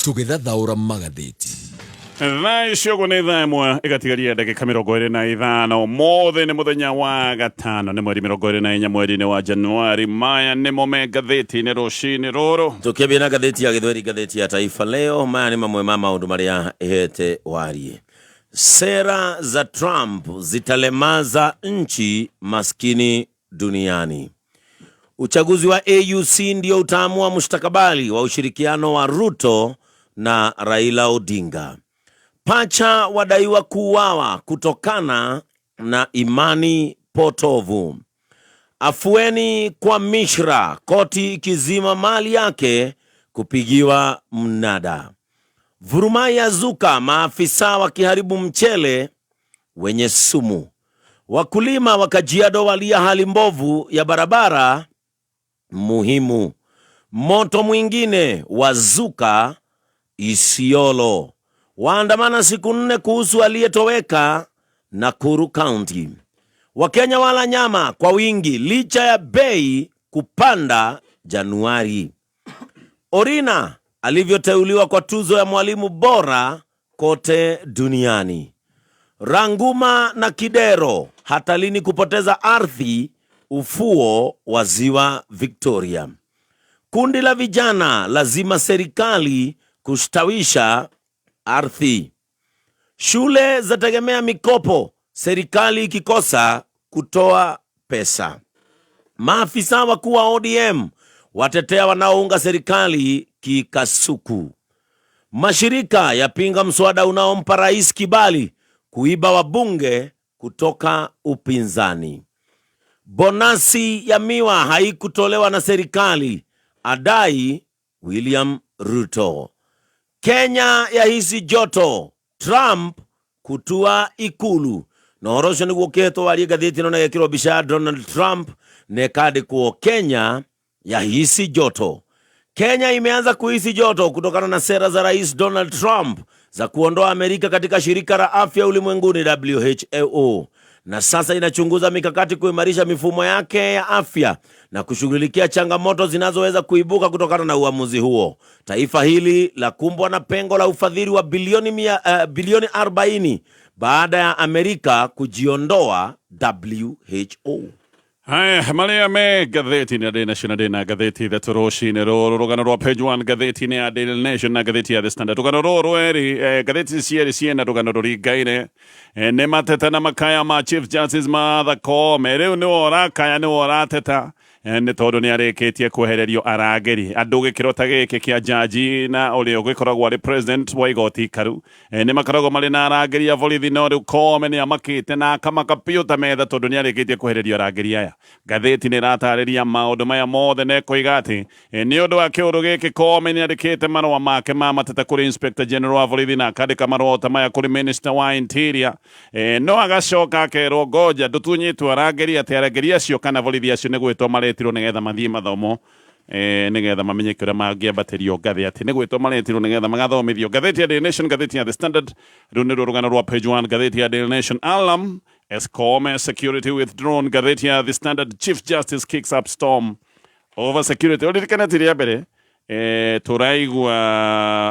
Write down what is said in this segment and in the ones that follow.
Tũgĩthathaũra magathĩti. Thaa icio ũguo nĩ thaa 1 ĩgatigaria ndagĩka 25. Mothe nĩ mũthenya wa gatano, nĩ mweri 24 mweri-inĩ wa Januari. Maya nĩmo me ngathĩti-inĩ rũcinĩ rũrũ. Tũkĩambia na ngathĩti ya Gĩthweri, ngathĩti ya Taifa Leo, maya nĩ mamwe ma maũndũ marĩa ĩhete wariĩ. Sera za Trump zitalemaza nchi maskini duniani. Uchaguzi wa AUC ndio utaamua mustakabali wa ushirikiano wa Ruto na Raila Odinga. Pacha wadaiwa kuuawa kutokana na imani potovu. Afueni kwa Mishra, koti ikizima mali yake kupigiwa mnada. Vurumai ya zuka, maafisa wakiharibu mchele wenye sumu. Wakulima wa Kajiado walia hali mbovu ya barabara muhimu. Moto mwingine wazuka Isiolo. Waandamana siku 4 kuhusu aliyetoweka Nakuru County. Wakenya wala nyama kwa wingi licha ya bei kupanda Januari. Orina alivyoteuliwa kwa tuzo ya mwalimu bora kote duniani. Ranguma na Kidero hatarini kupoteza ardhi ufuo wa ziwa Victoria. Kundi la vijana lazima serikali kustawisha ardhi. Shule zategemea mikopo, serikali ikikosa kutoa pesa. Maafisa wakuu wa ODM watetea wanaounga serikali kikasuku. Mashirika yapinga mswada unaompa rais kibali kuiba wabunge kutoka upinzani. Bonasi ya miwa haikutolewa na serikali, adai William Ruto. Kenya yahisi joto, Trump kutua ikulu. Na ũhoro ũcio nĩguo ũkĩhetwo warie ngathĩti ĩno na ĩgekĩrwo mbica ya Donald Trump na ĩkandĩkwo Kenya yahisi joto. Kenya imeanza kuhisi joto kutokana na sera za Rais Donald Trump za kuondoa Amerika katika shirika la afya ulimwenguni WHO, na sasa inachunguza mikakati kuimarisha mifumo yake ya afya na kushughulikia changamoto zinazoweza kuibuka kutokana na uamuzi huo. Taifa hili la kumbwa na pengo la ufadhili wa bilioni 40 baada ya Amerika kujiondoa WHO. Haya, marĩa me ngathĩti-inĩ ya Daily Nation na ndĩ na ngathĩti ithatũ rũcinĩ rũrũ. Rũgano rwa page 1 ngathĩti-inĩ ya Daily Nation na ngathĩti ya The Standard. Rũgano rũrũ rwerĩ, ngathĩti cierĩ ciĩna rũgano rũringaine. Nĩ mateta na makaya ma Chief Justice Martha Koome. Rĩu nĩwe ũrakaya, nĩwe ũrateta. Nĩ tondũ nĩ arĩkĩtie kwehererio arangĩri. Andũ gĩkĩro ta gĩkĩ kĩa jaji na ũrĩa ũgĩkoragwo arĩ president wa igoti ikaru, nĩ makoragwo marĩ na arangĩri a borithi, no rĩu Koome nĩ amakĩte na akamaka biũ ta metha tondũ nĩ arĩkĩtie kwehererio arangĩri aya. Ngathĩti nĩ ĩratarĩria maũndũ maya mothe na ĩkoiga atĩ nĩ ũndũ wa kĩũndũ gĩkĩ Koome nĩ andĩkĩte marũa make ma mateta kũrĩ Inspector General wa borithi na akandĩka marũa ta maya kũrĩ Minister wa Interior. No agacoka akerwo ngoja ndũtunyĩtwo arangĩri, atĩ arangĩri acio kana borithi acio nĩ gwĩtwo maretirwo nĩgetha mathiĩ mathomo, nĩgetha mamenye kũrĩa mangĩambatĩrio ngathĩ, atĩ nĩ gwĩtwo maretirwo nĩgetha magathomithio. Ngathĩti ya Daily Nation, ngathĩti ya The Standard, rĩu nĩruo rũgano rwa page 1 ngathĩti ya Daily Nation. Alarm as Koome security withdrawn. Ngathĩti ya The Standard, Chief Justice kicks up storm over security. Ũririkane ti rĩa mbere tũraigua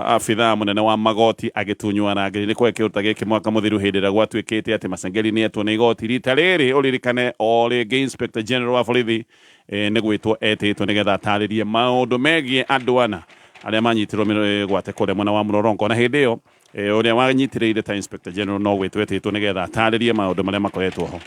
abithaa mũnene wa magoti agĩtunywo arangĩri. Nĩ kwa kĩũndũ ta gĩkĩ mwaka mũthiru hĩndĩ ĩrĩa gwatuĩkĩte atĩ Masengeli nĩ etwo nĩ igoti rita rĩrĩ. Ũririkane o rĩngĩ Inspector General wa borithi nĩ gwĩtwo etĩtwo nĩgetha atarĩrie maũndũ megiĩ andũ ana arĩa manyitirwo mĩgwate kũrĩa mwena wa Mlolongo, na hĩndĩ ĩyo ũrĩa wanyitĩrĩire ta Inspector General no gwĩtwo etĩtwo nĩgetha atarĩrie maũndũ marĩa makoretwo ho,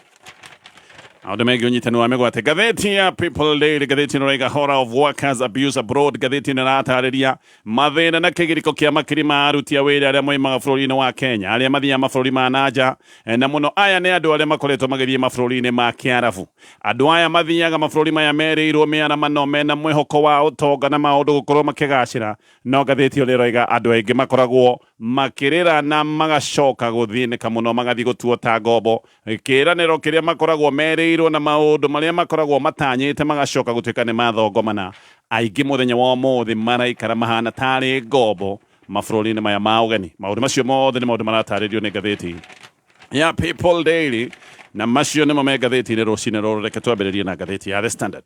maũndũ megiĩ ũnyitani wa mĩgwate. Ngathĩti ya People Daily, ngathĩti ĩno ĩraiga horror of workers abuse abroad. Ngathĩti ĩno ĩratarĩria mathĩna na kĩgirĩko kĩa makiri ma aruti a wĩra arĩa moimaga bũrũri-inĩ wa Kenya, arĩa mathiaga mabũrũri ma nanja, na mũno aya nĩ andũ arĩa makoretwo magĩthiĩ mabũrũri-inĩ ma Kĩarabu. Andũ aya mathiaga mabũrũri maya merĩirwo mĩaramano mena mwĩhoko wa ũtonga na maũndũ gũkorwo makĩgacĩra, no ngathĩti ĩyo nĩĩroiga andũ aingĩ makoragwo makĩrĩra na magacoka gũthĩnĩka mũno, magathiĩ gũtuo ta ngombo. Kĩĩranĩro kĩrĩa makoragwo merĩirwo na maũndũ marĩa makoragwo matanyĩte magacoka gũtuĩka nĩ mathongomana. Aingĩ mũthenya wa ũmũthĩ maraikara mahana tarĩ ngombo mabũrũri-inĩ maya ma ũgeni. Maũndũ macio mothe nĩ maũndũ maratarĩrio nĩ ngathĩti ya People Daily, na macio nĩmo me ngathĩti-inĩ rũcinĩ rũrũ. Reke twambĩrĩrie na ngathĩti ya The Standard.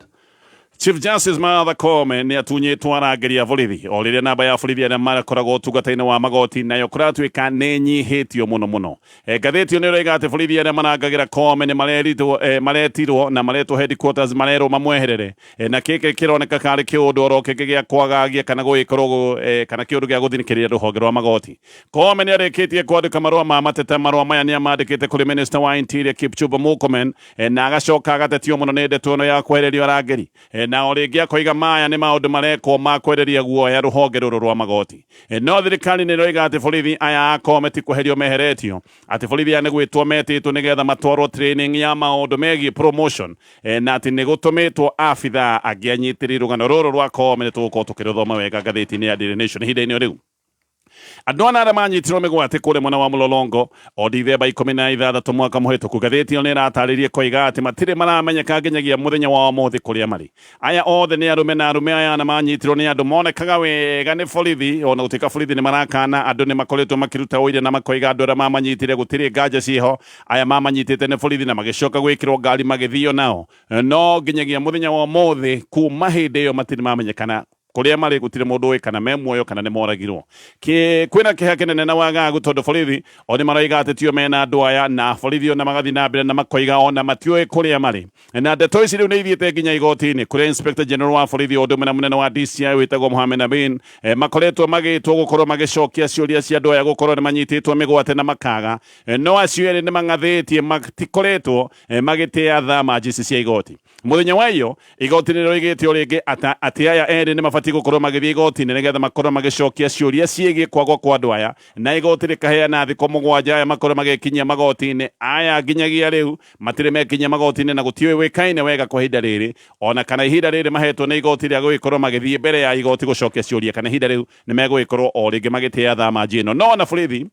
Chief Justice Martha Koome nĩ atunyĩtwo arangĩri a borithi o rĩrĩa namba ya borithi arĩa makoragwo ũtungata-inĩ wa magoti nayo kũratuĩka nĩ nyihĩtio mũno mũno. E, ngathĩti ĩyo nĩ ĩroiga atĩ borithi arĩa marangagĩra Koome nĩ mareritwo e, maretirwo na maretwo headquarters marerwo mamweherere e, na kĩkĩ kĩroneka karĩ kĩũndũ oro kĩngĩ gĩa kwagagia kana gũgĩkorwo e, kana kĩũndũ gĩa gũthinikĩrĩria rũhonge rwa magoti. Koome nĩ arĩkĩtie kwandĩka marũa ma mateta. Marũa maya nĩ amandĩkĩte kũrĩ Minister wa Interior Kipchumba Murkomen e, na agacoka agatetio mũno nĩ ndeto ĩno ya kwehererio arangĩri e, na o rĩngĩ akoiga maya nĩ maũndũ marekwo ma kwehereria guoya rũhonge rũrũ rwa magoti. E, no thirikari nĩ ĩroiga atĩ borithi aya a Koome ti kweherio meheretio, atĩ borithi aya nĩ gwĩtwo metĩtwo nĩgetha matwarwo training ya maũndũ megiĩ promotion e, na atĩ nĩ gũtũmĩtwo abithaa angĩ anyitĩrĩri. Rũgano rũrũ rwa Koome nĩ tũgũkorwo tũkĩrũthoma wega ngathĩti-inĩ ya Daily Nation ihinda-inĩ o rĩu. Andũ ana arĩa manyitirwo mĩgwate kũrĩa mwena wa Mlolongo o Dithemba 16 mwaka mũhĩtũku. Ngathĩti ĩyo nĩ ĩratarĩria koiga atĩ matirĩ maramenyeka nginyagia mũthenya wa ũmũthĩ kũrĩa marĩ. Aya othe nĩ arũme na arũme aya ana manyitirwo nĩ andũ monekaga wega nĩ borithi, ona gũtuĩka borithi nĩ marakana andũ nĩ makoretwo makĩruta ũira na makoiga andũ arĩa mamanyitire gũtirĩ nganja ciĩho. Aya mamanyitĩte nĩ borithi na magĩcoka gwĩkĩrwo ngari magĩthio nao, no nginyagia mũthenya wa ũmũthĩ kuma hĩndĩ ĩyo matirĩ mamenyekana kũrĩa marĩ. Gũtirĩ mũndũ ũĩ kana me muoyo kana nĩ moragirwo. Kwĩna kĩeha kĩnene na wagagu tondũ borithi o nĩ maroiga atĩ tio mena andũ aya, na borithi ona magathiĩ na mbere na makoiga ona matiũĩ kũrĩa marĩ. Na ndeto ici rĩu nĩ ithiĩte nginya igoti-inĩ kũrĩa Inspector General wa borithi o ũndũ ũmwe na mũnene wa DCI wĩtagwo Mohamed Amin makoretwo magĩtwo gũkorwo magĩcokia ciũria cia andũ aya gũkorwo nĩ manyitĩtwo mĩgwate na makaga. No acio erĩ nĩ mang'athĩtie matikoretwo magĩtĩa thama njeci cia igoti. Mũthenya wa iyo igoti nĩ rĩroigĩte o rĩngĩ atĩ aya erĩ nĩ mabatiĩ gũkorwo magĩthiĩ igoti-inĩ nĩgetha makorwo magĩcokia ciũria ciĩgiĩ kwagwo kwa andũ aya, na igoti rĩkaheana thikũ 7 aya makorwo magĩkinyia magoti-inĩ. Aya nginyagia rĩu matirĩ mekinyia magoti-inĩ na gũtiũĩkaine wega kwa ihinda rĩrĩ ona kana ihinda rĩrĩ mahetwo nĩ igoti rĩa gũgĩkorwo magĩthiĩ mbere ya igoti gũcokia ciũria, kana ihinda rĩu nĩ megũgĩkorwo o rĩngĩ magĩtĩa thama ĩno. No ona borithi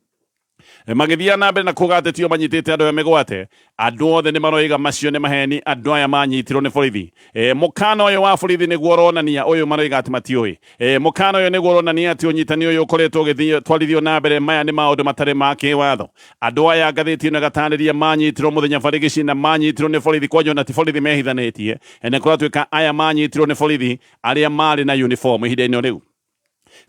magĩthiaga na mbere na kuga atĩ tio manyitĩte andũ aya mĩgwate, andũ othe nĩ maroiga macio nĩ maheni. Andũ aya manyitirwo nĩ borithi. Mũkana ũyũ wa borithi nĩguo ũronania ũyũ maroiga atĩ matiũĩ. Mũkana ũyũ nĩguo ũronania atĩ ũnyitani ũyũ ũkoretwo ũgĩtwarithio na mbere, maya nĩ maũndũ matarĩ ma kĩwatho. Andũ aya, ngathĩti ĩno ĩgatarĩria, manyitirwo mũthenya barigici na manyitirwo nĩ borithi kwanja ona ti borithi mehithanĩtie. Nĩ kũratuĩka aya manyitirwo nĩ borithi arĩa marĩ na uniform ihinda-inĩ rĩu.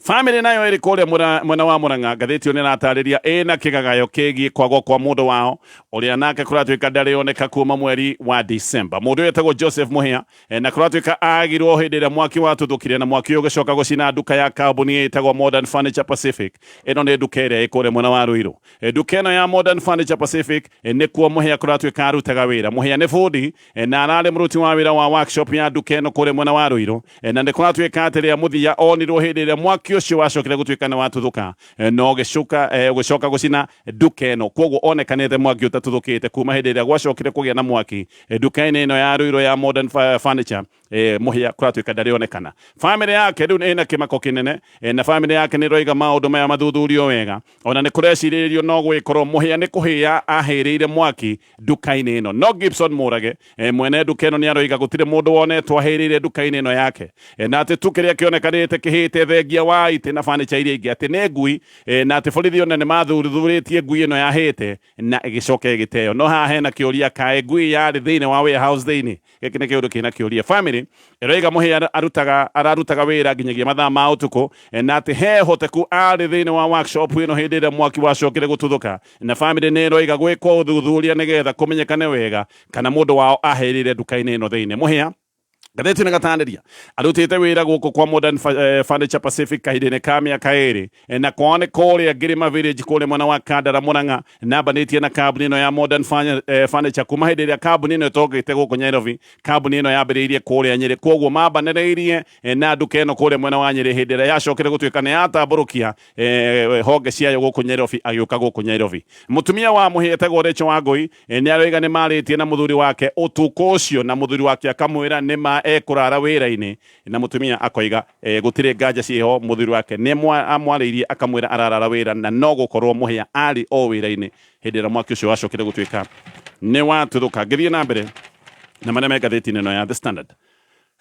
Famĩlĩ nayo ĩrĩ kũrĩa mwena wa Murang'a. Ngathĩti ĩyo nĩ ĩratarĩria ĩna kĩgagayo kĩgiĩ kwagwo kwa mũndũ wao ũrĩa nake kũratuĩka ndarĩ oneka kuma mweri wa December. Mũndũ ũyũ etagwo Joseph Mũhĩa na kũratuĩka agirwo hĩndĩ ĩrĩa mwaki watuthũkire na mwaki ũyũ ũgĩcoka gũcina nduka ya kambuni ĩtagwo Modern Furniture Pacific. Ĩno nĩ nduka ĩrĩa ĩ kũrĩa mwena wa Ruiru. Nduka ĩno ya Modern Furniture Pacific nĩkuo Mũhĩa kũratuĩka arutaga wĩra. Mũhĩa nĩ bundi na ararĩ mũruti wa wĩra wa workshop ya nduka ĩno kũrĩa mwena wa Ruiru, na nĩ kũratuĩka atĩ rĩa mũthia onirwo hĩndĩ ĩrĩa mwaki ũcio wacokire gũtuĩka nĩ watuthũka na ũgĩcoka gũcina nduka ĩno. Kwoguo onekanĩte mwaki ũtatuthũkĩte kuma hĩndĩ ĩrĩa gwacokire kũgĩa na mwaki nduka-inĩ ĩno ya Ruiru ya Modern Furniture. Mũhĩa kũratuĩka ndarĩ onekana. Famĩlĩ yake rĩu ĩna kĩmako kĩnene, na famĩlĩ yake nĩ ĩroiga maũndũ maya mathuthurio wega. Ona nĩ kũrecirĩrĩrio no gwĩkorwo Mũhĩa nĩ kũhĩa ahĩrĩire mwaki nduka-inĩ ĩno. No Gibson Mũrage, mwene nduka ĩno, nĩ aroiga gũtirĩ mũndũ wonetwo ahĩrĩire nduka-inĩ ĩno yake, na atĩ tu kĩrĩa kĩonekanĩte kĩhĩte thengia wa itĩ na furniture iria ingĩ atĩ nĩ ngui, na atĩ borithi ona nĩ mathuthurĩtie ngui ĩno yahĩte na ĩgĩcoka ĩgĩteo. No haha hena kĩũria, kaĩ ngui yarĩ thĩinĩ wa warehouse thĩinĩ? Gĩkĩ nĩ kĩũndũ kĩna kĩũria. Famĩlĩ ĩroiga Mũhĩa ararutaga wĩra nginyagia mathaa ma ũtukũ, na atĩ he hoteku arĩ thĩinĩ wa workshop ĩno hĩndĩ ĩrĩa mwaki wacokire gũtuthũka, na famĩlĩ nĩ ĩroiga gwĩkwo ũthuthuria nĩgetha kũmenyekane wega kana mũndũ wao ahĩrĩire nduka-inĩ ĩno thĩinĩ. Mũhĩa, ngathĩti nĩ gatarĩria, arutĩte wĩra gũkũ kwa Modern Furniture Pacific kahinda-inĩ ka mĩaka 2, na kwao nĩ kũrĩa Ngĩrĩma Village kũrĩa mwena wa Kandara, Murang'a, na ambanĩtie na kambuni ĩno ya Modern Furniture kuma hĩndĩ ĩrĩa kambuni ĩno ĩtongete gũkũ Nairobi. Kambuni ĩno yambĩrĩirie kũrĩa Nyĩrĩ, kwoguo mambanĩrĩirie na nduka ĩno kũrĩa mwena wa Nyĩrĩ hĩndĩ ĩrĩa yacokire gũtuĩka nĩ yatambũrũkia honge ciayo gũkũ Nairobi, agĩũka gũkũ Nairobi. Mũtumia wa Mũhĩa etagwo Rachel Wangũi, nĩ aroiga nĩ marĩtie na mũthuri wake ũtukũ ũcio, na mũthuri wake akamwĩra nĩ ma ekũrara wĩra-inĩ, na mũtumia akoiga gũtirĩ nganja ciĩho, mũthuri wake nĩ amwarĩirie akamwĩra ararara wĩra, na no gũkorwo Mũhĩa arĩ o wĩra-inĩ hĩndĩ ĩrĩa mwaki ũcio wacokire gũtuĩka nĩ watuthũka. Ngĩthiĩ na mbere na marĩa me ngathĩti-inĩ ĩno ya The Standard.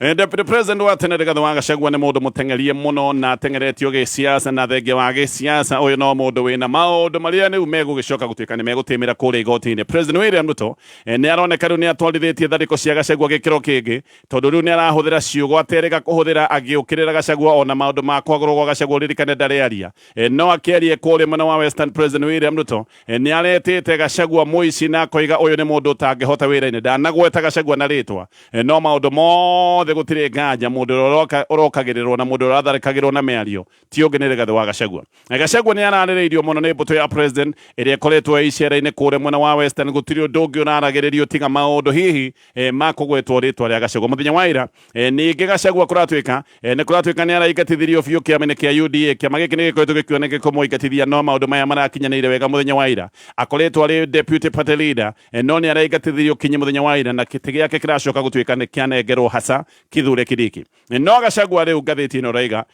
Deputy President wa tene Rigathi wa Gachagua nĩ mũndũ mũteng'erie mũno na ateng'eretio gĩsiasa na thengia wa gĩsiasa ũyũ no mũndũ wĩna maũndũ marĩa rĩu megũgĩcoka gũtuĩka nĩ megũtĩmĩra kũrĩa igoti-inĩ. President William Ruto nĩ aroneka rĩu nĩ atwarithĩtie tharĩko cia Gachagua gĩkĩro kĩngĩ tondũ rĩu nĩ arahũthĩra ciugo aterĩga kũhũthĩra agĩũkĩrĩra Gachagua ona maũndũ ma kwagũrwo gwa Gachagua ũririkane ndarĩaria. No akĩaria kũrĩa mwena wa Western President William Ruto nĩ aretĩte Gachagua mũici na akoiga ũyũ nĩ mũndũ ũtangĩhota wĩra-inĩ. Ndanagweta Gachagua na rĩtwa, no maũndũ mothe gũtirĩ nganja mũndũ ũrĩa ũrokagĩrĩrwo na mũndũ ũrĩa ũratharĩkagĩrwo na mĩario ti ũngĩ nĩ Rigathĩ wa Gachagua. Gachagua nĩ ararĩrĩirio mũno nĩ mbũtũ ya president ĩrĩa ĩkoretwo ĩ icera-inĩ kũrĩa mwena wa Western. Gũtirĩ ũndũ ũngĩ ũraragĩrĩrio tiga maũndũ hihi ma kũgwetwo rĩtwa rĩa Gachagua. Mũthenya wa ira ningĩ Gachagua kũratuĩka nĩ kũratuĩka nĩ araingatithirio biũ kĩama-inĩ kĩa UDA. Kĩama gĩkĩ nĩ gĩkoretwo gĩkĩoneka kũmũingatithia no maũndũ maya marakinyanĩire wega. Mũthenya wa ira akoretwo arĩ deputy party leader, no nĩ araingatithirio kinyi mũthenya wa ira na gĩtĩ gĩake kĩracoka gũtuĩka nĩ kĩanengerwo Hasa Kithure Kindiki. No Gachagua rĩu ngathĩti ĩno ĩraiga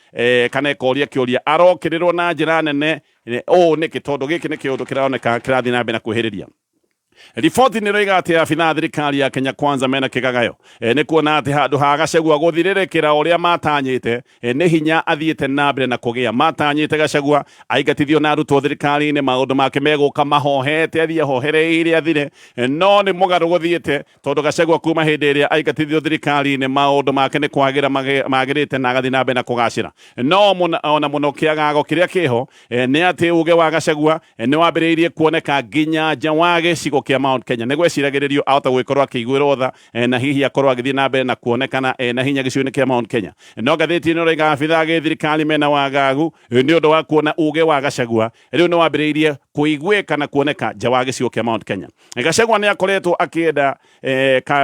kana ĩkoria kĩũria arokĩrĩrwo na njĩra nene ũũ nĩkĩ, tondũ gĩkĩ nĩ kĩũndũ kĩroneka kĩrathiĩ na mbere na kwĩhĩrĩria. Riboti nĩ ĩroiga atĩ abithaa a thirikari ya Kenya Kwanza mena kĩgagayo nĩ kuona atĩ handũ ha Gachagua gũthirĩrĩkĩra ũrĩa matanyĩte, nĩ hinya athiĩte na mbere na kũgĩa. Matanyĩte Gachagua aingatithio na arutwo thirikari-inĩ maũndũ make megũka mahohete, athiĩ ahohereire athire, no nĩ mũgarũ gũthiĩte tondũ Gachagua kuma hĩndĩ ĩrĩa aingatithio thirikari-inĩ maũndũ make nĩ kwagĩra magĩrĩte na agathiĩ na mbere na kũgacĩra. No ona mũno kĩagago kĩrĩa kĩho nĩ atĩ uge wa Gachagua nĩ wambĩrĩirie kuoneka nginya nja wa gĩcigo kĩa Mount Kenya. Nĩ gweciragĩrĩrio ahota gũgĩkorwo akĩiguĩrwo tha na hihi akorwo agĩthiĩ na mbere na kuonekana na hinya gĩcigo-inĩ kĩa Mount Kenya. No ngathĩti ĩno ĩroiga abithaa a gĩthirikari mena wagagu nĩ ũndũ wa kuona uge wa Gachagua rĩu nĩ wambĩrĩirie kũiguĩka na kuoneka nja wa gĩcigo kĩa Mount Kenya. Gachagua nĩ akoretwo akĩenda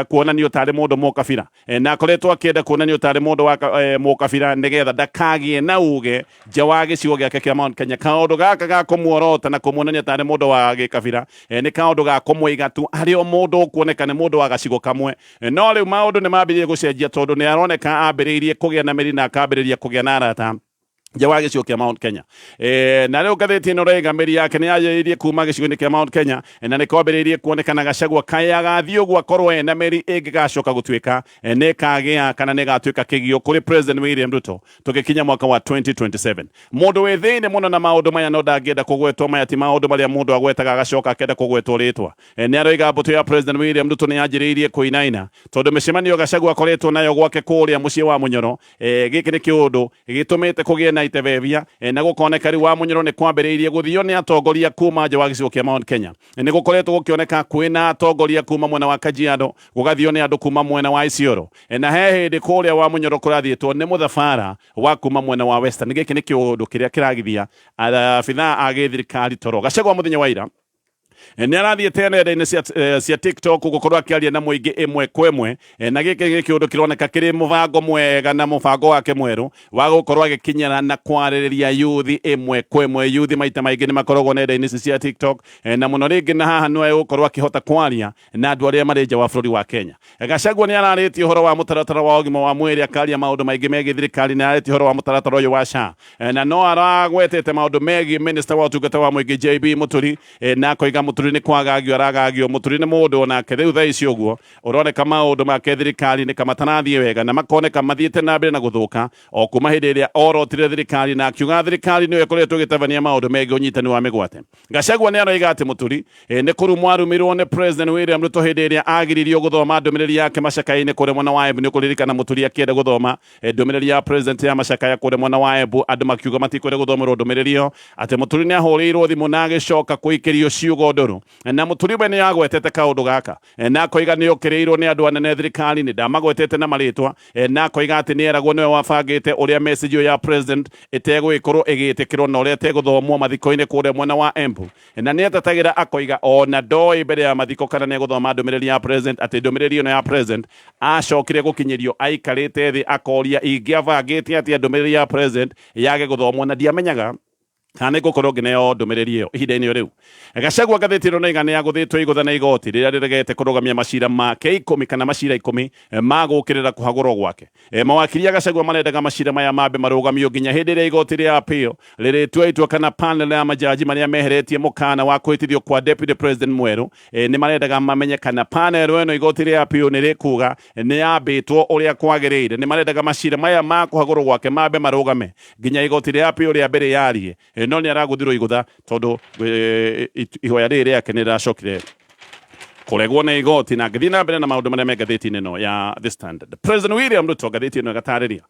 kuonanio tarĩ mũndũ mũkabira, na akoretwo akĩenda kuonanio tarĩ mũndũ wa mũkabira nĩgetha ndakagĩe na uge nja wa gĩcigo gĩake kĩa Mount Kenya. Kaũndũ gaka ga kũmuorota na kũmuonania tarĩ mũndũ wa gĩkabira nĩ kaũndũ ga kũmũiga tu arĩ o mũndũ ũkuoneka nĩ mũndũ wa gacigo kamwe. No rĩu maũndũ nĩ mambĩrĩirie gũcenjia tondũ nĩ aroneka ambĩrĩirie kũgĩa na mĩri na akambĩrĩria kũgĩa na arata nja wa gĩcigo kĩa Mount Kenya. Na rĩu ngathĩti ĩno ĩroiga mĩri yake nĩ yanjĩrĩirie kuma gĩcigo-inĩ kĩa Mount Kenya, na nĩ kwambĩrĩirie kuonekana Gachagua kaĩ agathiĩ ũguo akorwo ena mĩri ĩngĩgacoka gũtuĩka nĩ ĩkagĩa kana nĩ ĩgatuĩka kĩgio kũrĩ President William Ruto tũgĩkinya mwaka wa 2027. Mũndũ wĩ thĩinĩ mũno na maũndũ maya no ndangĩenda kũgwetwo, maya ti maũndũ marĩa mũndũ agwetaga agacoka akenda kũgwetwo rĩtwa. Nĩ aroiga mbũtũ ya President William Ruto nĩ yanjĩrĩirie kũinaina tondũ mĩcemanio Gachagua akoretwo nayo gwake kũrĩa mũciĩ wa Munyoro. Gĩkĩ nĩ kĩũndũ gĩtũmĩte kũgĩe na itebebia, na gũkoneka rĩu wa Munyoro nĩ kwambĩrĩirie gũthio nĩ atongoria kuma nja wa gĩcigo kĩa Mount Kenya. Nĩ gũkoretwo gũkĩoneka kwĩna atongoria kuma mwena wa Kajiado, gũgathio nĩ andũ kuma mwena wa Isiolo, na he hĩndĩ kũrĩa wa Munyoro kũrathiĩtwo nĩ mũthabara wa kuma mwena wa Western. Gĩkĩ nĩ kĩũndũ kĩrĩa kĩragithia abithaa a gĩthirikari toro. Gachagua mũthenya wa ira nĩ arathiĩte nenda-inĩ cia TikTok gũkorwo akĩaria na mũingĩ ĩmwe kwa ĩmwe, na gĩkĩ gĩ kĩũndũ kĩroneka kĩrĩ mũbango mwega na mũbango wake mwerũ wa gũkorwo agĩkinyĩra na kwarĩrĩria yuthi ĩmwe kwa ĩmwe. Yuthi maita maingĩ nĩ makoragwo nenda-inĩ ici cia TikTok, na mũno rĩngĩ na haha nĩwe gũkorwo akĩhota kwaria na andũ arĩa marĩ nja wa bũrũri wa Kenya. Gachagua nĩ ararĩtie ũhoro wa mũtaratara wa ũgima wa mwĩrĩ, akaria maũndũ maingĩ megiĩ thirikari, nĩ ararĩtie ũhoro wa mũtaratara ũyũ wa SHA, na no aragwetete maũndũ megiĩ minister wa ũtungata wa mũingĩ JB Mũturi, na akoiga Mũturi nĩ kwagagio aragagio. Mũturi nĩ mũndũ onake rĩu thaa ici ũguo ũroneka maũndũ make thirikari nĩ kamatarathiĩ wega na makoneka mathiĩte na mbere na gũthũka o kuma hĩndĩ ĩrĩa orotire thirikari na akiuga thirikari nĩyo ĩkoretwo ĩgĩtabania maũndũ megiĩ ũnyitani wa mĩgwate. Gachagua nĩ aroiga atĩ Mũturi nĩ kũrumwo arumirwo nĩ President William Ruto hĩndĩ ĩrĩa agiririo gũthoma ndũmĩrĩri yake macakaya-inĩ kũrĩa mwena wa Embu. Nĩ ũkũririkana Mũturi akĩenda gũthoma ndũmĩrĩri ya President ya macakaya kũrĩa mwena wa Embu, andũ makiuga matikwenda gũthomerwo ndũmĩrĩri ĩyo, atĩ Mũturi nĩ ahũrĩirwo thimũ na agĩcoka kũikĩrio ciugo ndũrũ. Na Mũturi we nĩ agwetete kaũndũ gaka na akoiga nĩ okĩrĩirwo nĩ andũ anene thirikari-inĩ, ndamagwetete na marĩtwa, na akoiga atĩ nĩ eragwo nĩwe wabangĩte ũrĩa message ĩyo ya President ĩtegũgĩkorwo ĩgĩtĩkĩrwo na ũrĩa ĩtegũthomwo mathiko-inĩ kũrĩa mwena wa Embu. Na nĩ etetagĩra akoiga ona ndoĩ mbere ya mathiko kana nĩ egũthoma ndũmĩrĩri ya President, atĩ ndũmĩrĩri ĩno ya President acokire gũkinyĩrio aikarĩte thĩ akoria ingĩabangĩte atĩa ndũmĩrĩri ya President yage gũthomwo na ndiamenyaga. Kana nĩngũkorwo ngĩneo ndũmĩrĩri ĩyo ihinda-inĩ o rĩu. Gachagua ngathĩti ĩno nĩiga nĩagũthĩtwo igũtha na igoti rĩrĩa rĩregete kũrũgamia macira make ikũmi kana macira ikũmi ma gũkĩrĩra kũhagũrwo gwake. Mawakiri a Gachagua marendaga macira maya mambe marũgamio nginya hĩndĩ ĩrĩa igoti rĩa appeal rĩrĩtua itua kana panel ya majaji marĩa meheretie mũkana wa kũhĩtithio kwa deputy president mwerũ. Nĩ marendaga mamenye kana panel ĩno igoti rĩa appeal nĩ rĩkuga nĩ yambĩtwo ũrĩa kwagĩrĩire. Nĩ marendaga macira maya ma kũhagũrwo gwake mambe marũgame nginya igoti rĩa appeal rĩa mbere yarie. No nĩ aragũthirwo igũtha tondũ ihoya rĩrĩ rĩake nĩ rĩracokire kũregwo nĩ igoti. Na ngĩthiĩ na mbere na maũndũ marĩa me ngathĩti-inĩ ĩno ya The Standard, President William Ruto, ngathĩti ĩno ĩgatarĩria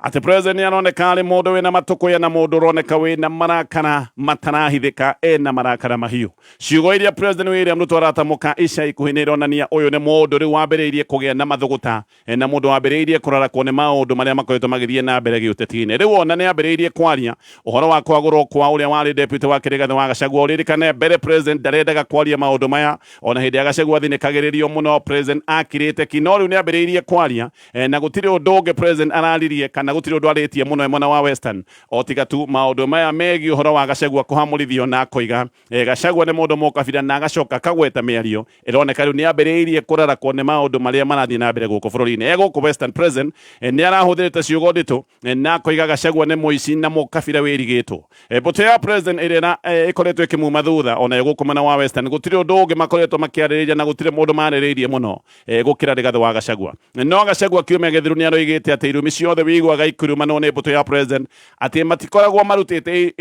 atĩ president nĩ aroneka arĩ mũndũ wĩna matũkũya na mũndũ ũroneka wĩna marakara matarahithĩka, ena marakara mahiũ. Ciugo iria President William Ruto aratamũka ica ikuhĩ nĩ ironania ũyũ nĩ mũndũ rĩu wambĩrĩirie kũgĩa na mathũgũta na mũndũ wambĩrĩirie kũrarakwo nĩ maũndũ marĩa makoretwo magĩthiĩ na mbere gĩũteti-inĩ. Rĩu ona nĩ ambĩrĩirie kwaria ũhoro wa kwagũrwo kwa ũrĩa warĩ deputy wa Rigathĩ wa Gachagua. Ũririkane mbere president ndarendaga kwaria maũndũ maya, ona hĩndĩ ya Gachagua athinĩkagĩrĩrio mũno president akirĩte ki, no rĩu nĩ ambĩrĩirie kwaria na gũtirĩ ũndũ ũngĩ president araririe kana gũtirĩ ũndũ arĩtie mũno mwena wa Western o tiga tu maũndũ maya megiĩ ũhoro wa Gachagua kũhamũrithio, na akoiga Gachagua nĩ mũndũ mũkabira, na agacoka akagweta mĩario ĩroneka rĩu nĩ ambĩrĩirie kũrarakwo nĩ maũndũ marĩa marathiĩ na mbere gũkũ bũrũri-inĩ. Gũkũ Western President nĩ arahũthĩrĩte ciugo nditũ na akoiga Gachagua nĩ mũici na mũkabira wĩrigĩtwo. Mbũtũ ya president ĩrĩa ĩkoretwo ĩkĩmuma thutha onayo gũkũ mwena wa Western gũtirĩ ũndũ ũngĩ makoretwo makĩarĩrĩria na gũtirĩ mũndũ marĩrĩirie mũno gũkĩra Rigathĩ wa Gachagua. No Gachagua kiumia gĩthiru nĩ aroigĩte atĩ irumi ciothe wĩiguaga ikirumanwo nĩ mbũtũ ya president atĩ matikoragwo marutĩte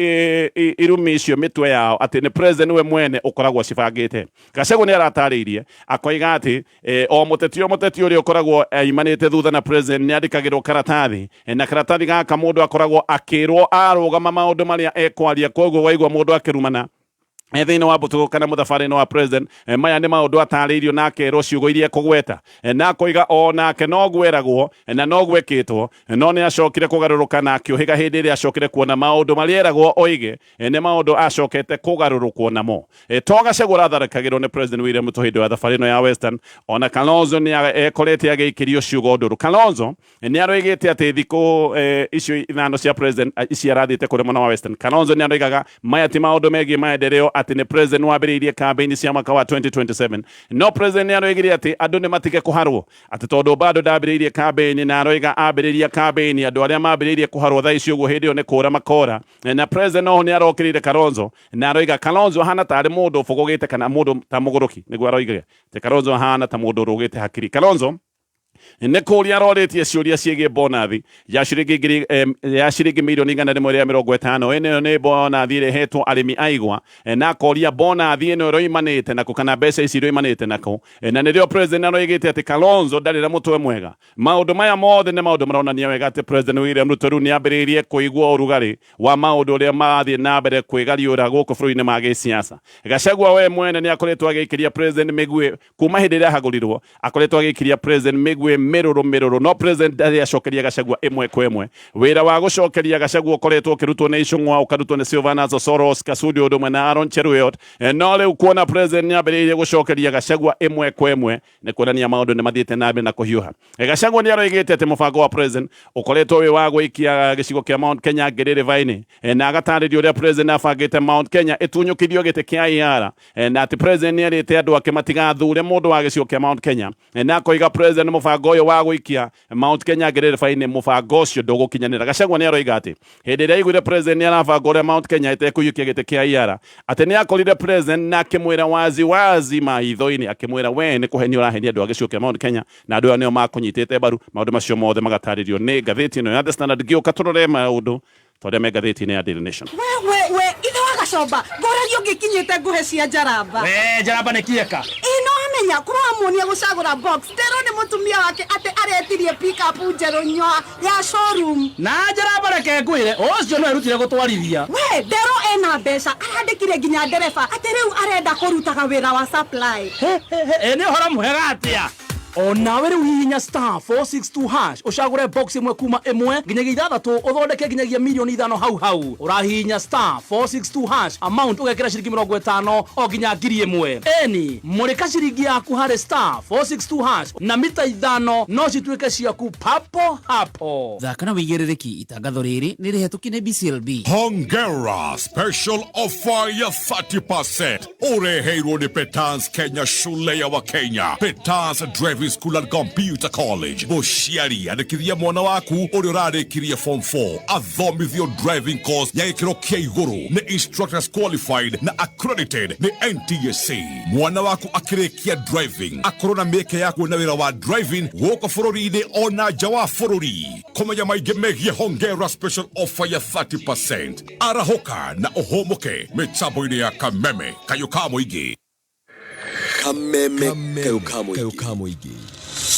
irumi icio mĩtwe yao, atĩ nĩ president we mwene ũkoragwo acibangĩte. Gachagua nĩ aratarĩirie akoiga atĩ o mũteti o mũteti ũrĩa ũkoragwo aimanĩte thutha na president nĩ andĩkagĩrwo karatathi, na karatathi gaka mũndũ akoragwo akĩrwo arũgama maũndũ marĩa ekwaria. Koguo waigua mũndũ akĩrumana thĩinĩ wa mbũtũ kana mũthabarĩ-inĩ wa president, maya nĩ maũndũ atarĩirio na akerwo ciugo iria ekũgweta, na akoiga o nake no gweragwo na no gwekĩtwo, no nĩ acokire kũgarũrũka na akĩũhĩga hĩndĩ ĩrĩa acokire kuona maũndũ marĩa eragwo oige nĩ maũndũ acokete kũgarũrũkwo namo. To Gachagua ũratharĩkagĩrwo nĩ President William Ruto hĩndĩ ya thabarĩ ĩno ya Western, ona Kalonzo nĩ ekorete agĩikĩrio ciugo ndũrũ. Kalonzo nĩ aroigĩte atĩ thikũ icio ithano cia president ici arathiĩte kũrĩa mwena wa Western, Kalonzo nĩ aroigaga maya ti maũndũ megiĩ maendeleo, atĩ nĩ president wambĩrĩirie campaign cia mwaka wa 2027. No president nĩ aroigire atĩ andũ nĩ matige kũharwo, atĩ tondũ bado ndambĩrĩirie campaign, na aroiga ambĩrĩria campaign andũ arĩa mambĩrĩirie kũharwo thaa ici ũguo hĩndĩ ĩyo nĩ kũra makora. Na president oho nĩ arokĩrĩire Kalonzo na aroiga Kalonzo ahana tarĩ mũndũ ũbũgũgĩte kana mũndũ ta mũgũrũki, nĩguo aroigire atĩ Kalonzo ahana ta mũndũ ũrũgĩte hakiri. Kalonzo nĩ kũria arorĩtie ciũria ciĩgiĩ bonathi ya ciringi ngiri ya ciringi mirioni 150. Ĩno nĩ bonathi ĩrehetwo arĩmi a igwa, na akoria bonathi ĩno ĩroimanĩte nakũ kana mbeca ici iroimanĩte nakũ. Na nĩrĩo president aroigĩte atĩ Kalonzo ndarĩ na mũtwe mwega. Maũndũ maya mothe nĩ maũndũ maronania wega atĩ President William Ruto rĩu nĩ ambĩrĩirie kũigua ũrugarĩ wa maũndũ ũrĩa marathiĩ na mbere kwĩgariũra gũkũ bũrũri-inĩ ma gĩsiasa. Gachagua we mwene nĩ akoretwo agĩikĩria president mĩguĩ kuma hĩndĩ ĩrĩa ahagũrirwo, akoretwo agĩikĩria president mĩguĩ mĩrũrũ mĩrũrũ, no president ndarĩ acokeria Gachagua ĩmwe kwa ĩmwe. Wĩra wa gũcokeria Gachagua ũkoretwo ũkĩrutwo nĩ Icũng'wa, ũkarutwo nĩ Silvanus Osoro, Kasudi ũndũ ũmwe na Aaron Cheruiyot. No rĩu kuona president nĩ ambĩrĩirie gũcokeria Gachagua ĩmwe kwa ĩmwe nĩ kuonania maũndũ nĩ mathiĩte na mbere na kũhiũha. Gachagua nĩ aroigĩte atĩ mũbango wa president ũkoretwo wĩ wa gũikia gĩcigo kĩa Mount Kenya ngĩrĩrĩba-inĩ, na agatarĩria ũrĩa president abangĩte Mount Kenya ĩtunyũkithio gĩtĩ kĩa AR, na atĩ president nĩ erĩte andũ ake matigathure mũndũ wa gĩcigo kĩa Mount Kenya, na akoiga president mũbango ũyũ wa gũikia Mount Kenya ngĩrĩrĩba-inĩ mũbango ũcio ndũgũkinyanĩra. Gachagua nĩ aroiga atĩ hĩndĩ ĩrĩa aiguire president nĩ arabanga ũrĩa Mount Kenya ĩtekũiyũkia gĩtĩ kĩa AR, atĩ nĩ akorire president na akĩmwĩra wazi wazi maitho-inĩ, akĩmwĩra we nĩ kũhenia ũrahenia andũ a gĩcigo kĩa Mount Kenya na andũ aya nĩo makũnyitĩte mbaru. Maũndũ macio mothe magatarĩrio nĩ ngathĩti ĩno ya The Standard. Ngĩũka tũrore maũndũ ta ũrĩa me ngathĩti-inĩ ya Daily Nation. We we ithe wa Gacomba, ngũragia ũngĩkinyĩte ngũhe cia njaramba. We njaramba nĩ kieka. Ĩ no amenya kũramuonia gũcagũra box. Nderwo nĩ mũtumia wake atĩ aretirie pickup njerũ nyoa ya showroom. Na njaramba reke ngwĩre ũcio no erutire gũtwarithia. We nderwo ena mbeca, arandĩkire nginya ndereba atĩ rĩu arenda kũrutaga wĩra wa supply. Ĩ nĩ ũhoro mwega atĩa? O nawe rĩu hihinya star 462 hash ũcagũre box ĩmwe kuma ĩmwe nginyagia ithathatũ ũthondeke nginyagia mirioni 5 hau hau. Ũrahihinya star 462 hash, amount ũgekĩra ciringi 50 o nginya 1,000. Eni mũrĩka ciringi yaku harĩ star 462 hash na mita 5 no cituĩke ciaku papo hapo. Thaka na wĩigĩrĩrĩki. Itangatho rĩrĩ nĩ rĩhetũkie nĩ BCLB. Hongera special offer ya 30% ureheirwo ni Petans Kenya, shule ya Wakenya. Petans Driving School and Computer College. Mũciari, andĩkithia mwana waku ũrĩa ũrarĩkirie form 4 athomithio driving course ya gĩkĩro kĩa igũrũ nĩ instructors qualified na accredited nĩ NTSA. Mwana waku akĩrĩkia driving akorwo na mĩeke ya kuona wĩra wa driving gũkũ bũrũri-inĩ ona nja wa bũrũri. Kũmenya maingĩ megiĩ Hongera special offer ya 30%, arahũka na ũhũmũke mĩtambo-inĩ ya Kameme, kayũ ka mũingĩ. Kameme kayũ ka mũingĩ,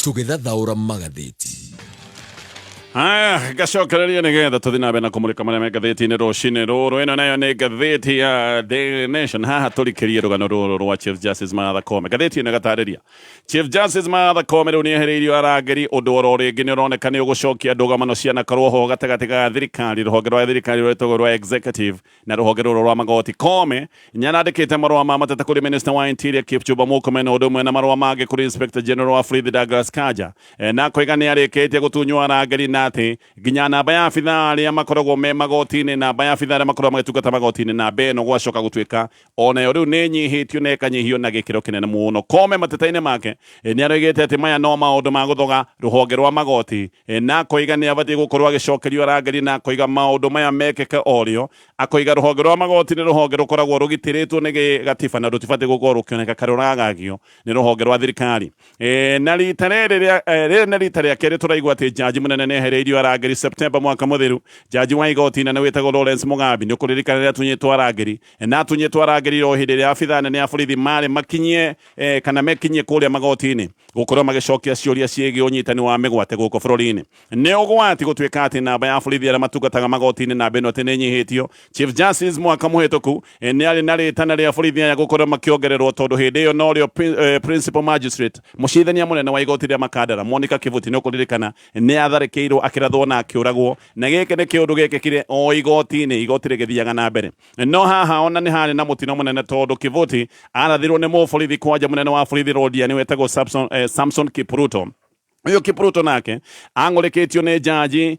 tũgĩthathaũra magathĩti. Haya, ngacokereria nĩgetha tũthiĩ na mbere na kũmũrĩka marĩa me ngathĩti-inĩ rũcinĩ rũrũ. Ĩno nayo nĩ ngathĩti ya Daily Nation. Haha tũrikĩrie rũgano rũrũ rwa Chief Justice Martha Koome. Ngathĩti ĩno ĩgatarĩria Chief Justice Martha Koome rĩu nĩehereirio arangĩri, ũndũ oro rĩngĩ nĩ ũroneka nĩ ũgũcokia ndũgamano cianakorwo ho gatagatĩ ga thirikari, rũhonge rwa thirikari rwĩtagwo rwa executive na rũhonge rũrũ rwa magoti. Koome nĩarandĩkĩte marũa ma mateta kũrĩ Minister wa Interior Kipchumba Murkomen, ũndũ ũmwe na marũa mangĩ kũrĩ Inspector General wa Borithi Douglas Kanja, na koiga nĩ arĩkĩtie gũtunywo arangĩri na atĩ nginya namba ya abithaa arĩa makoragwo me magoti-inĩ, namba ya abithaa arĩa makoragwo magĩtungata magoti-inĩ, namba ĩno gwacoka gũtuĩka onayo rĩu nĩ nyihĩtio na ĩkanyihio na gĩkĩro kĩnene mũno. Koome mateta-inĩ make nĩ aroigĩte atĩ maya no maũndũ ma gũthoga rũhonge rwa magoti, na akoiga nĩ abatiĩ gũkorwo agĩcokerio arangĩri, na akoiga maũndũ maya mekĩke orĩo. Akoiga rũhonge rwa magoti nĩ rũhonge rũkoragwo rũgitĩrĩtwo nĩ gatiba na rũtibatiĩ gũkorwo rũkĩoneka kana rũragagio nĩ rũhonge rwa thirikari. Na rita rĩrĩ rĩrĩ nĩ rita rĩa kerĩ tũraigua atĩ jaji mũnene nĩ ehereirio arangĩri. September mwaka mũthiru, jaji wa igoti inene wĩtagwo Lawrence Mugambi nĩ ũkũririkana rĩrĩa atunyĩtwo arangĩri, na atunyĩtwo arangĩri o hĩndĩ ĩrĩa abithaa nene a borithi marĩ makinyie kana mekinyie kũrĩa magoti-inĩ gũkorwo magĩcokia ciũria ciĩgiĩ ũnyitani wa mĩgwate gũkũ bũrũri-inĩ. Nĩ ũgwati gũtuĩka atĩ namba ya borithi arĩa matungataga magoti-inĩ namba ĩno atĩ nĩ ĩnyihĩtio. Chief Justice mwaka mũhĩtũku nĩ arĩ na rĩtana rĩa borithi aya gũkorwo makĩongererwo, tondũ hĩndĩ ĩyo norĩo principal magistrate, mũcirithania mũnene wa igoti rĩa Makandara, Monica Kivuti, nĩ ũkũririkana nĩ atharĩkĩirwo, akĩrathwo na akĩũragwo, na gĩkĩ nĩ kĩũndũ gĩkĩkire o igoti-inĩ, igoti rĩgĩthiaga na mbere. No haha ona nĩ harĩ na mũtino mũnene, tondũ Kivuti arathirwo nĩ mũborithi kwanja mũnene wa borithi Londiani wetagwo Samson Kipruto. Ũyũ Kipruto nake ang'ũrĩkĩtio nĩ jaji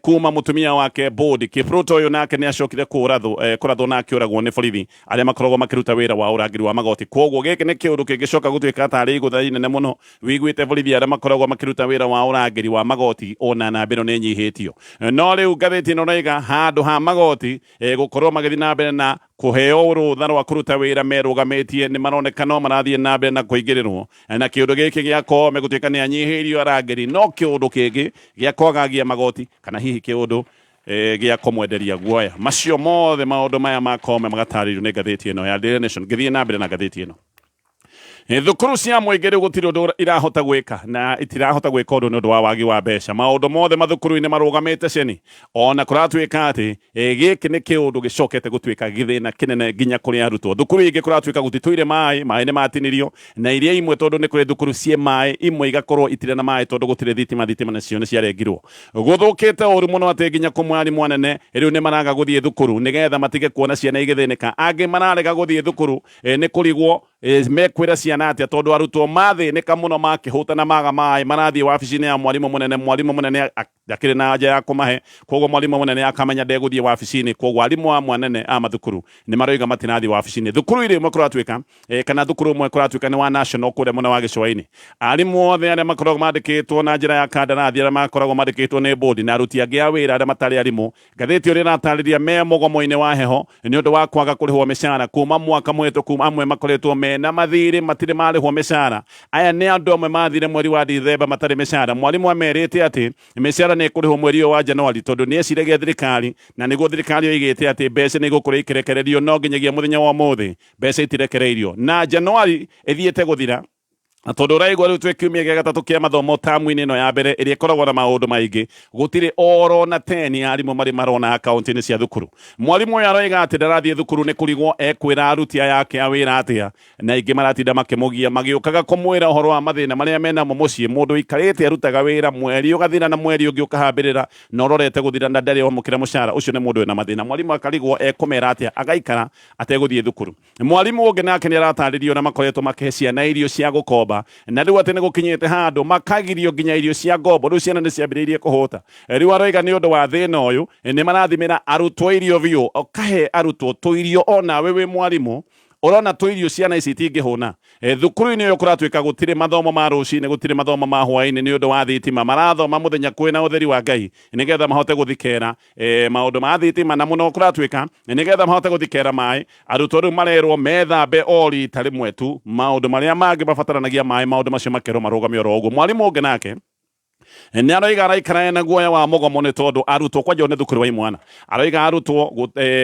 kuma mũtumia wake Bodi. Kipruto ũyũ nake nĩ acokire kũrathwo na akĩũragwo nĩ borithi arĩa makoragwo makĩruta wĩra wa ũrangĩri wa magoti. Koguo gĩkĩ nĩ kĩũndũ kĩngĩcoka gũtuĩka tarĩ igũtha inene mũno, wĩiguĩte borithi arĩa makoragwo makĩruta wĩra wa ũrangĩri wa magoti ona namba ĩno nĩ ĩnyihĩtio. No rĩu ngathĩti ĩno ĩrauga handũ ha magoti gũkorwo magĩthiĩ na mbere na kũheo rũtha rwa kũruta wĩra merũgamĩtie, nĩ maroneka no marathiĩ na mbere na kũingĩrĩrwo na kĩũndũ gĩkĩ gĩa Koome gũtuĩka nĩ anyihĩirio arangĩri, no kĩũndũ kĩngĩ gĩa kwagagia magoti kana hihi kĩũndũ gĩa kũmwenderia guoya. Macio mothe maũndũ maya ma Koome magatarĩrio nĩ ngathĩti ĩno ya Daily Nation. Ngĩthiĩ na mbere na ngathĩti ĩno, thukuru cia mũingĩ rĩu gũtirĩ ũndũ irahota gwĩka, na itirahota gwĩka ũndũ nĩ ũndũ wa wagi wa mbeca. Maũndũ mothe mathukuru-inĩ marũgamĩte ceni, ona kũratuĩka atĩ gĩkĩ nĩ kĩũndũ gĩcokete gũtuĩka gĩthĩna kĩnene nginya kũrĩ arutwo. Thukuru ingĩ kũratuĩka gũtitũire maĩ, maĩ nĩ matinirio, na iria imwe, tondũ nĩ kũrĩ thukuru ciĩ maĩ, imwe igakorwo itirĩ na maĩ tondũ gũtirĩ thitima, thitima nacio nĩ ciarengirwo. Gũthũkĩte ũru mũno atĩ nginya kũmwe arimũ anene rĩu nĩ maraga gũthiĩ thukuru nĩgetha matige kuona ciana igĩthĩnĩka. Angĩ mararega gũthiĩ thukuru nĩ kũrigwo mekwĩra ciana atĩa, tondũ arutwo mathĩnĩka mũno makĩhũta na maga maĩ, marathiĩ wabici-inĩ ya mwarimũ mũnene. Mwarimũ mũnene ndakĩrĩ na anja ya kũmahe, koguo mwarimũ mũnene akamenya ndegũthiĩ wabici-inĩ. Koguo arimũ amwe anene a mathukuru nĩ maroiga matirathiĩ wabici-inĩ. Thukuru irĩ imwe kũratuĩka kana thukuru ũmwe kũratuĩka nĩ wa national kũrĩa mwena wa gĩcũa-inĩ, arimũ othe arĩa makoragwo mandĩkĩtwo na njĩra ya kandarathi, arĩa makoragwo mandĩkĩtwo nĩ bodi, na aruti angĩ a wĩra arĩa matarĩ arimũ, ngathĩti ũrĩa ĩratarĩria me mũgomo-inĩ wa heho nĩ ũndũ wa kwaga kũrĩhwo mĩcara kuma mwaka mũhĩtũku. Amwe makoretwo mena mathirĩ, matirĩ marĩhwo mĩcara. Aya nĩ andũ amwe mathire mweri wa Dithemba matarĩ mĩcara. Mwarimũ amerite atĩ mĩcara nĩ ĩkũrĩhwo mweri ũyũ wa Januari, tondũ nĩ eciragia thirikari na nĩguo thirikari yoigĩte atĩ mbeca nĩ igũkorwo ikĩrekererio, no nginyagia mũthenya wa ũmũthĩ mbeca itirekereirio na Januari ĩthiĩte gũthira. Na tondũ ũraigua rĩu twĩ kiumia gĩa gatatũ kĩa mathomo tamu-inĩ ĩno ya mbere ĩrĩa ĩkoragwo na maũndũ maingĩ, gũtirĩ oro na teni arimũ marĩ marona akaunti-inĩ cia thukuru. Mwarimũ ũyũ aroiga atĩ ndarathiĩ thukuru nĩ kũrigwo ekwĩra aruti aya ake a wĩra atĩa, na aingĩ maratinda makĩmũgia magĩũkaga kũmwĩra ũhoro wa mathĩna marĩa menamo mũciĩ. Mũndũ ũikarĩte arutaga wĩra mweri ũgathira na mweri ũngĩ ũkahambĩrĩra na ũrorete gũthira na ndarĩ wamũkĩra mũcara, ũcio nĩ mũndũ wĩna mathĩna. Mwarimũ akarigwo ekũmera atĩa agaikara ategũthiĩ thukuru. Mwarimũ ũngĩ nake nĩ aratarĩria ũrĩa makoretwo makĩhe ciana irio cia gũkomba, na rĩu atĩ nĩ gũkinyĩte handũ makagirio nginya irio cia ngombo. Rĩu ciana nĩ ciambĩrĩirie kũhũta. Rĩu aroiga nĩ ũndũ wa thĩna ũyũ nĩ marathimĩra arutwo irio biũ, ũkahe arutwo tũirio onawe wĩ mwarimũ ũrona tũirio ciana ici itingĩhũna. Thukuru-inĩ ũyũ kũratuĩka gũtirĩ mathomo ma rũcinĩ, gũtirĩ mathomo ma hwaĩ-inĩ nĩ ũndũ wa thitima. Marathoma mũthenya kwĩna ũtheri wa Ngai nĩgetha mahote gũthikera maũndũ ma thitima, na mũno kũratuĩka nĩgetha mahote gũthikera maĩ. Arutwo rĩu marerwo methambe o rita rĩmwe tu, maũndũ marĩa mangĩ mabataranagia maĩ, maũndũ macio makerwo marũgame oro ũguo. Mwarimũ ũngĩ nake nĩ aroiga araikara ena guoya wa mũgomo nĩ tondũ arutwo kwanja nĩ thukuru wa imwana, aroiga arutwo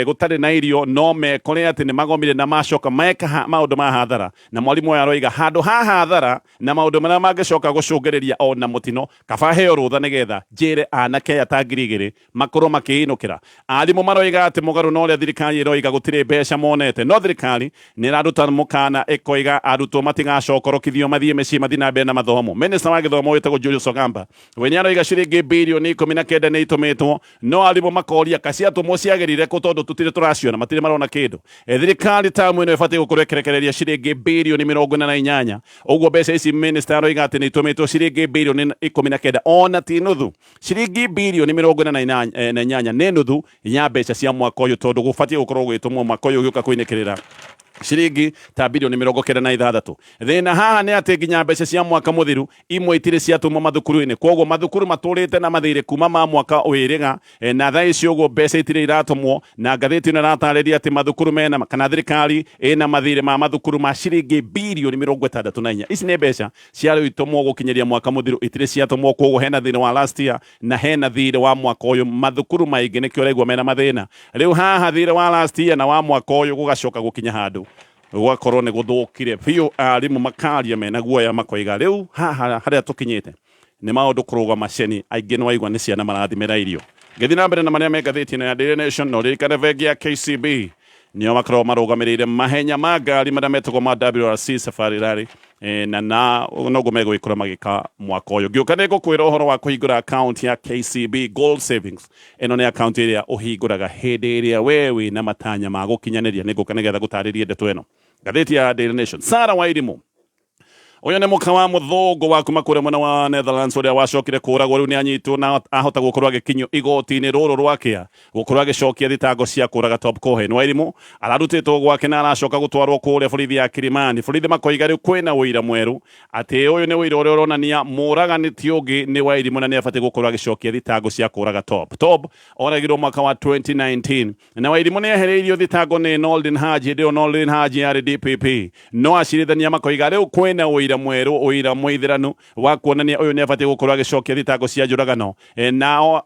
gũtarĩ na irio no mekore atĩ nĩ magomire na macoka meka maũndũ ma hathara. Na mwarimũ ũyũ aroiga handũ ha hathara na maũndũ marĩa mangĩcoka gũcũngĩrĩria ona mũtino, kaba heo rũtha nĩgetha njĩre anake aya ta 2000 makorwo makĩinũkĩra. Arimũ maroiga atĩ mũgarũ na ũrĩa thirikari ĩroiga gũtirĩ mbeca monete, no thirikari nĩ ĩraruta mũkana ĩkoiga arutwo matigacokorokithio mathiĩ mĩciĩ mathiĩ na mbere na mathomo. Minista wa gĩthomo wĩtagwo Julius Ogamba we nĩ aroiga ciringi birioni 19 nĩ itũmĩtwo, no arimũ makoria ka ciatũmwo ciagĩrire kũ tondũ tũtirĩ tũraciona, matirĩ marona kĩndũ. Thirikari tamu ĩno ĩbatiĩ gũkorwo ĩkĩrekereria ciringi birioni 48, ũguo mbeca ici minista aroiga atĩ nĩ itũmĩtwo ciringi birioni 19 ona ti nuthu. Ciringi birioni 48 nĩ nuthu ya mbeca cia mwaka ũyũ, tondũ gũbatiĩ gũkorwo gũgĩtũmwo mwaka ũyũ ũgĩũka kũinĩkĩrĩra ciringi ta birioni 96. Thĩna haha nĩ atĩ nginya mbeca cia mwaka mũthiru imwe itirĩ ciatũmwo mathukuru-inĩ, koguo mathukuru matũrĩte na mathirĩ kuma ma mwaka wĩrĩga, na thaa ici ũguo mbeca itirĩ iratũmwo. Na ngathĩti ĩno ĩratarĩria atĩ mathukuru mena kana thirikari ĩna mathirĩ ma mathukuru ma ciringi birioni 64. Ici nĩ mbeca ciarĩ itũmwo gũkinyĩria mwaka mũthiru, itirĩ ciatũmwo, koguo hena thirĩ wa last year na hena thirĩ wa mwaka ũyũ. Mathukuru maingĩ nĩkĩo ũraigua mena mathĩna rĩu haha, thirĩ wa last year na wa mwaka ũyũ gũgacoka gũkinya handũ gũgakorwo nĩ gũthũkire biũ. Arimũ makaria mena guoya makoiga rĩu haha harĩa tũkinyĩte nĩ maũndũ kũrũgama ceni, aingĩ nĩ waigua nĩ ciana marathimĩra irio. Ngĩthiĩ na mbere na marĩa me ngathĩti ĩno ya Daily Nation, no ririkane bengi ya KCB nĩo makoragwo marũgamĩrĩire mahenya ma ngari marĩa metagwo ma WRC Safari Rally, na noguo megũgĩkorwo magĩka mwaka ũyũ. Ngĩũka nĩ ngũkwĩra ũhoro wa kũhingũra account ya KCB Gold Savings. Ĩno nĩ account ĩrĩa ũhingũraga hĩndĩ ĩrĩa we wĩna matanya ma gũkinyanĩria. Nĩ ngũka nĩgetha gũtarĩrie ndeto ĩno. Ngathĩti ya Daily Nation, Sarah Wairimu ũyũ nĩ mũka wa mũthũngũ wa kuma kũrĩa mwena wa Netherlands ũrĩa wacokire kũragwo, rĩu nĩ anyitwo na ahota gũkorwo agĩkinyio igoti-inĩ rũrũ rwakĩa gũkorwo agĩcokia thitango cia kũraga Top Cohen. Wairimu ararutĩtwo gwake na aracoka gũtwarwo kũrĩa borithi ya Kilimani. Borithi makoiga rĩu kwĩna ũira mwerũ atĩ ũyũ nĩ ũira ũrĩa ũronania mũragani ti ũngĩ nĩ Wairimu na nĩ abatiĩ gũkorwo agĩcokia thitango cia kũraga Top. Top oragirwo mwaka wa 2019 na Wairimu nĩ ehereirio thitango nĩ Noldin Haji hĩndĩ ĩyo Noldin Haji yarĩ DPP, no acirithania makoiga rĩu kwĩna ũira mwerũ, ũira mũithĩranu wa kuonania ũyũ nĩ abatiĩ gũkorwo agĩcokia thitango cia njũragano. Nao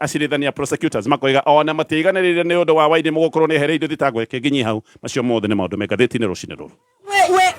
acirithania prosecutors makoiga ona matiaiganĩrĩire nĩ ũndũ wa Wairimu gũkorwo nĩ ehereirio thitango. Reke nginyie hau, macio mothe nĩ maũndũ me ngathĩti-inĩ rũcinĩ rũrũ. We